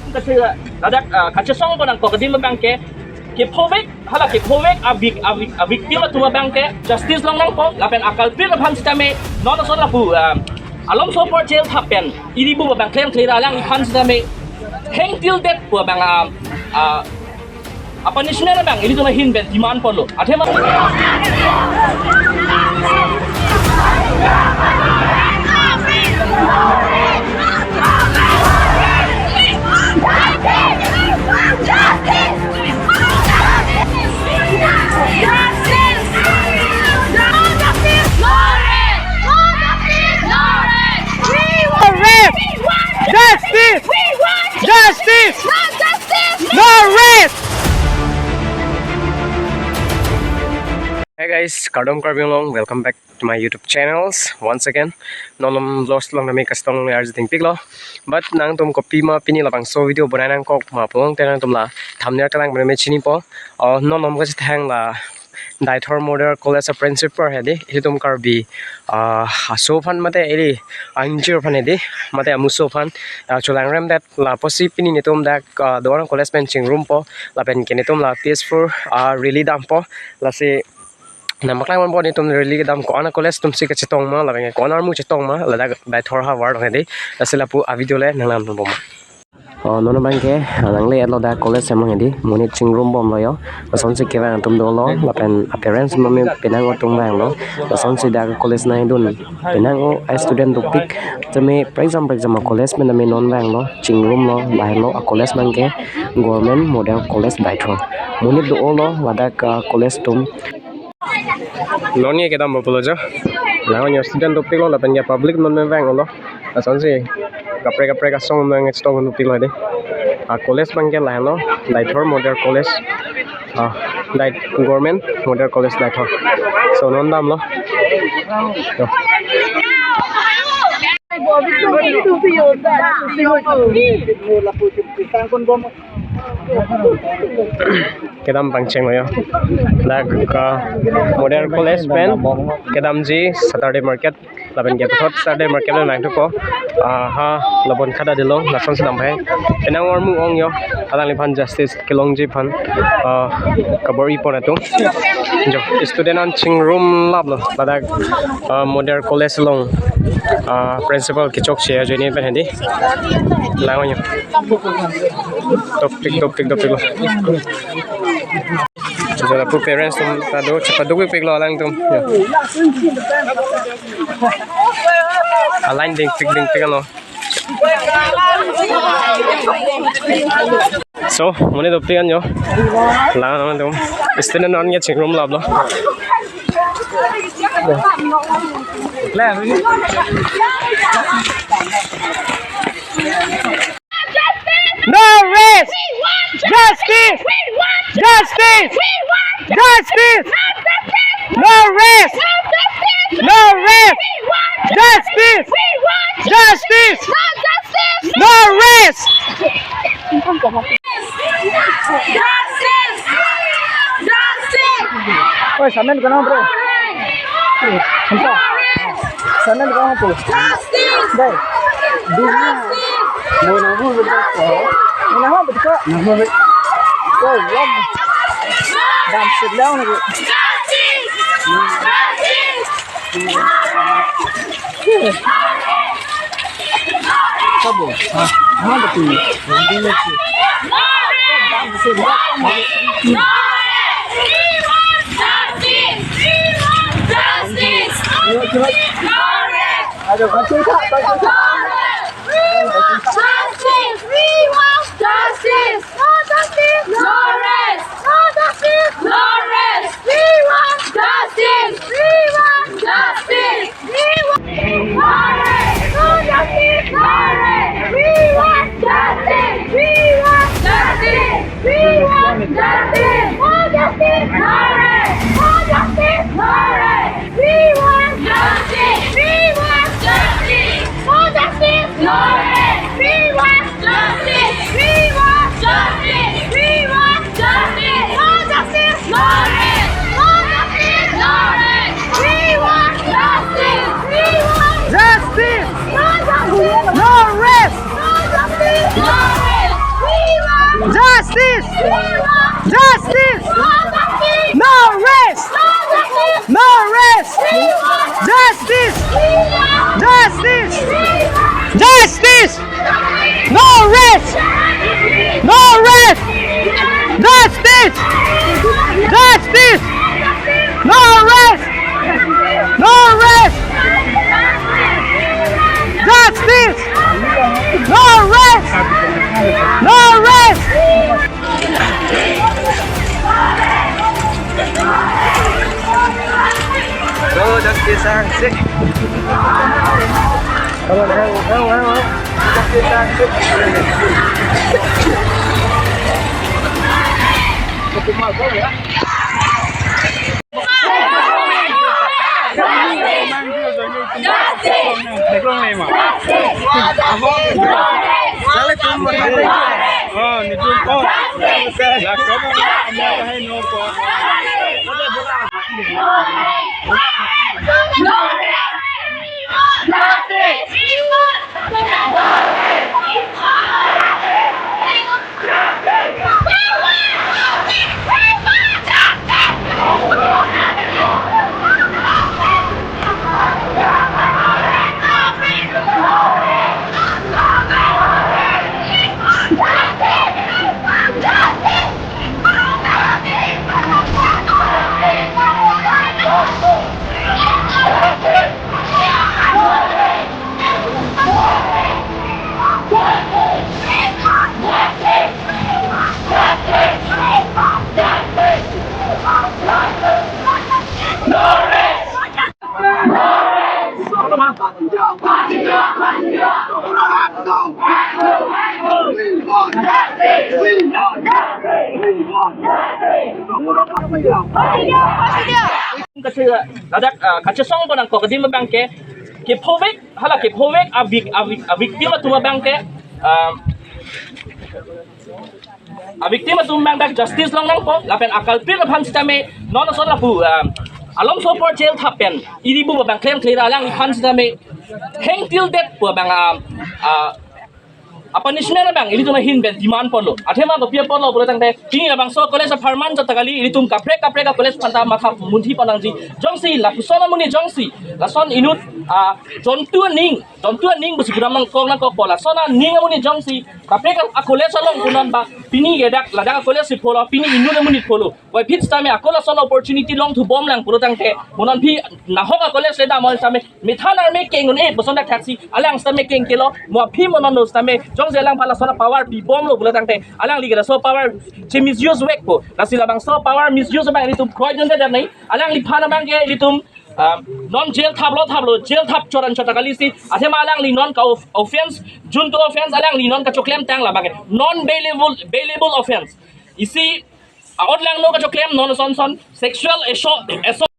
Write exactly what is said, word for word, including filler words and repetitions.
Kachesong, ladak, ah, kachesong pon nangkok adim abang ke, kephovek, hala kephovek a vic-, a vic-, a victim atum abang ke justice long nangpo, lapen a culprit aphan sitame non ason lapu, ah, alomso apor jail thap pen iri pu abang klemkle ra alangliphan sitame hang till death pu abang, ah, ah, a punishment abang ilitum ahin pen demand ponlo. Athema Justice! Justice! No rest! Hey guys, kardom Karbi Anglong, welcome back to my YouTube channels once again. Non malom vlogs along nami kachetong arju dingpiklo. But nangtum kopima pini labangso video bonai nangkok ma pulote nangtum la thumbnail kelang pen nami chinipo. Oh, non malom kachethang la Deithor Model College a principal hedi, ilitum Karbi, ah, aso aphan mate ili angjir aphan hedi, mate amuso aphan, ah, chelangrem det lapusi pini netum dak, ah, do-an college pen chingrumpo, lapen ke netum la peaceful, ah, rally dampo, lasi nangpaklang ponpo netum rally kedam ko-an a college atumsi kachetong ma, lapen ke ko-an armu chetong ma, ladak Deithor havar along hedi, lasi lapu a video le nanglang ponpo ma. Oh, non abang ke, ah, nangle-etlo dak college hem along hedi, monit chingrumbomlo yo. Lasonsi kevang atum dolo, lapen a parents mami penang atum vanglo. Lasonsi dak college nangdun penang o a student dopik. Tame prekjam prekjam a college pen tame non vanglo, chingrumlo, lahenlo a college abang ke Government Model College Deithor. Monit do-olo, ladak a college atum. Non ke kedampo pulo jo. Lang-o yo student dopiklo lapen ke public non me vanglo. Lasonsi kaprek kaprek asong nangchetong dopiklo hedi. A college abang ke lahenlo, Deithor Model College. Ah, Dei-, Government Model College Deithor. So non damlo. Yo. Kedam pangchenglo yo. Dak, ah, Model College pen kedamji Saturday market, lapen ke puthot Saturday market lo nangthupo. Ah, ha, labon khada dilong, lasonsi dam hai. Penang armu ong yo, alangliphan justice kelongji aphan, ah, kabor-i pon atum. Jo, student an chingrum laplo, ladak, ah, Model College along, ah, principal kechokche ajoine pen hedi. Lang-o yo. Dopik, dopik, dopiklo. Jala pu parents atum ta do, chepaduk piklo alangtum. Ya. A line dingpik dingpik lo. So, monit dopik an yo. Lang-o atum. Student an ke chingrum laplo. No rest! Justice! Justice! Justice! No rest! No rest! Justice! Justice! No rest! Justice! Justice! Oi, samen kono, bro? Hampa. Samen kono po? Justice! Dai. Dina. Justice! Mo na bu bu ko. Mo na bu ko. Mo na bu. Oi, yam. Dam sit down. Justice! Justice! Sabo. Ha? Mana tu? Ini tu. Aduh, kasih tak? Kasih tak? Justice! We want justice! No justice! No rest! No justice! No rest! We want justice! We want justice! We want, no rest! No justice! No rest! We want justice! We want justice! We want justice! No justice! No rest! No justice! No rest! We want justice! We want justice! No justice! No rest! We want justice! We want justice! We want justice! No justice! No rest! No justice! No rest! We want justice! We want justice! No justice! No rest! No justice! No rest! Justice! No rest! No rest! Justice! Justice! Justice! No rest! No rest! Justice! Justice! No rest! No rest! Justice! No rest! No rest! Go, Justice Sangsi. Hello, hello, hello, hello. Justice Sangsi. Kache, ladak, ah, kachesong pon nangkok adim abang ke, kephovek, hala kephovek a vic-, a vic-, a victim atum abang ke, ah, a victim atum abang dak justice long nangpo, lapen a culprit aphan sitame, non ason lapu, ah, along so apor jail thap pen, iri pu abang klemkle ra alangliphan sitame, hang till death pu abang, ah, ah, a punishment abang ilitum ahin pen demand ponlo. Athema kopi aponlo pulo tangte, pini labangso college apharman chot ta kali, ilitum kaprek kaprek a college aphanta matha munthi pon nangji. Jongsi lapuson amonit jongsi, lason inut, ah, jontu aning, jontu aning pusi pura nangkok nangkokpo, lason aning amonit jongsi kaprek a college along pu non ba, pini ke dak, ladak a college si pholo, pini inut amonit pholo. Puvoiphit sitame ako lason opportunity longthu bomlang pulo tangte, mo non aphi nahok a college le damnon sitame, methan arme keng un-e puson dak thaksi, alang sitame kengkelo, mo aphi mo non lo sitame, jongsi alangphan lason a power pibomlo pulo tangte, alangli ke laso power che misuse vekpo, lasi labangso power misuse abang ilitum kroidunde dak nai, alangliphan abang ke ilitum, ah, non jail thaplo thaplo, jail thap choran chot ta kali si, athema alangli non ka of-, offense, juntu offense alangli non kachoklem tang labang ke, non bailable, bailable offense. Isi, ah, ot langno kachoklem non son son, sexual assault, assault.